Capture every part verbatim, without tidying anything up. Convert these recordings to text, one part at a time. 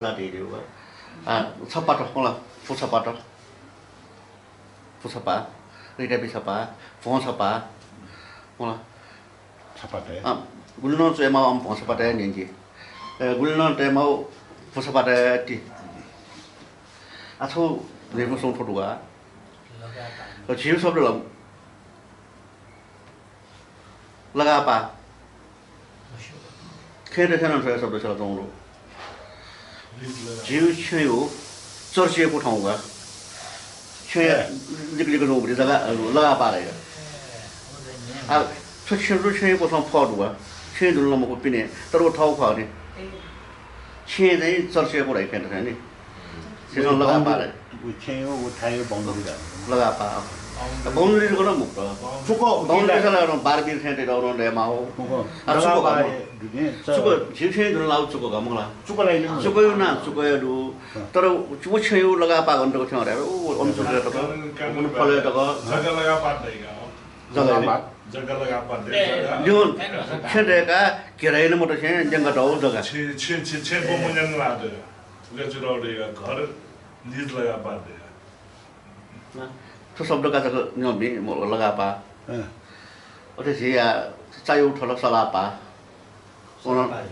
ला धइगु दु। आ, छपात, मला, फुछपात। फुछपा, रितापी छपा, भ्वं छपा, मला। छपात हे। आ, गुलि नं च्वयेमाः आम भ्वं छपात हे न्यंकि। ए, गुलि नं तयेमाः फुछपात हे ति। आ, छु न्हय्‌म्ह सं थ्व दु का। झीगु शब्द ला लगापाः। खँय् दथें नं थ्व शब्द छ्यलाच्वंगु दु। झीगु छेँय् चर्चय् क्वथं का। छेँय् लिकलिक च्वंगुलिं जग्गा लगापाः धाइ का। आ, थ्व छेँ दु, छेँय् क्वथं फः दु का। छेँय् दुने ला मखु पिने, तर व थःगु खः नि। छेँय् चाहिँ चर्चय् क्व धाइ खँय् दथें नि। झीसं लगापाः धाइ। व छेँय् व थाय् boundary धाइ। लगापाः। Boundary जक नं मखुत। चुक boundary ला बार बिर थें तयाः नं दयेमाः। आ, चुक लगापाः का। चुक झीगु छेँय् दुने ला चुक का, मखु ला। चुक ला इलि चुकया ना, चुकया दु। तर व छेँय् लगापाः गन तक थें धाइ, व अन चुकया तक, अन फलया तक। जग्गा लगापाः धाइ का। जग्गा लगापाः। जग्गा लगापाः धाइ, जग्गा। ल्यू छेँ दय्‌काः घेरा याना मत थें ल्यंका तःगु जग्गा। छेँ, छेँ, छेँ, छेँ ब्वंम्ह न्यंका ला दय्‌का। उके चुडाव दय्‌का, घर lease लगापाः दय्‌का। थ्व शब्द का जक न्यंबी, म-, लगापाः। अथे झी आ, चाय् थल सलापाः।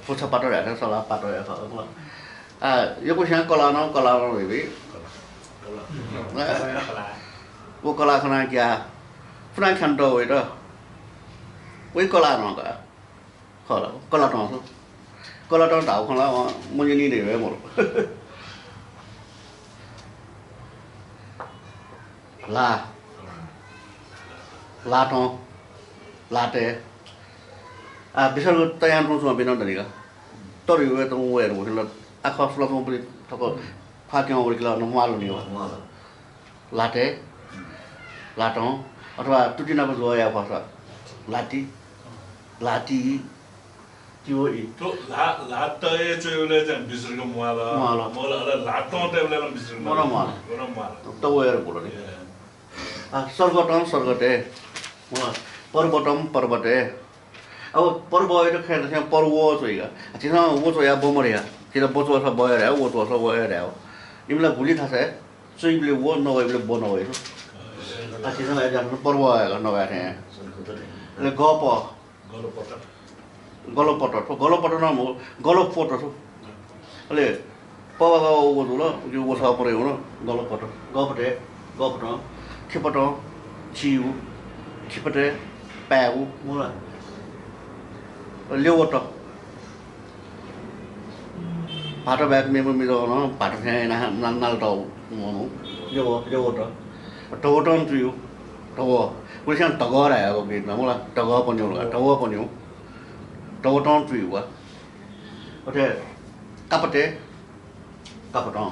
फुछपात धाःसा सलापात हे खः। आ, यक्वस्यां कलाः नं, कलाः नं धाइ। व कलाः खनाः ग्याः। फुना ख्यानातः वइत। वइ कलाः नं का। खः ला, कलातं छु। कलातं धाःगु खँ ला, अँ, मन्यनी धइगु हे मरु। ल्हाः। ल्हातं। ल्हातय्। आ, विसर्ग तयां तुं च्वंपिं नं दनि का। तरुया वय् तुं वये धुंकल। आखः सुला च्वंपिं थःगु ख्वाः क्यं वल कि ला, म्वाःल नि वा। म्वाःल। ल्हातय्, ल्हातं, अथवा तुति नाप ज्वः याये फःसा ल्हाति, ल्हाति, ति व इ। थ्व ल्हा-, ल्हातय् च्वयेबलय् चाहिँ विसर्ग म्वाःल। म्वाःल। म्वाःल, अले ल्हातं तयेबलय् नं विसर्ग म्वाःल। म्वाःल। म्वाःल। त व यार बोल नि। ए। आ, सर्गतं, सर्गतय्। म्वाःल। पर्वतं, पर्वतय्। अब पर्व वयेत खँय् दथें पर्व च्वइ का। झीसं व च्वया ब मधया। झीत ब च्वःसा ब हे धायेगु, व च्वःसा व हे धायेगु। इमिला गुलि थासय् च्वइबलय् व, नवइबलय् ब नवइ। आ, झीसं ला अय् जात पर्व हे का, नवया थें। अले गप। गलपत। गलपत। थ्व गलपत नं मखु, गलपोत थ्व। अले प व व जुल, उकी व सः परे हुन, गलपत। गपतय्, गपतं, खिपतं, चिउ, खिपतय्, पाय्‌गु, मुला। ल्यवत। भाःत बाहेक मेम्ह मिजं नं भाःत थें यानाः ना-, नाल तःगु मनू। ल्यव, ल्यवत। धवतं तुयु, धव। गुलिस्यां धगः धायेगु गीत नं, मुला, धगः पन्यु ला, धव पन्यु। धवतं तुयु वा। अथे कापतय्, कापतं।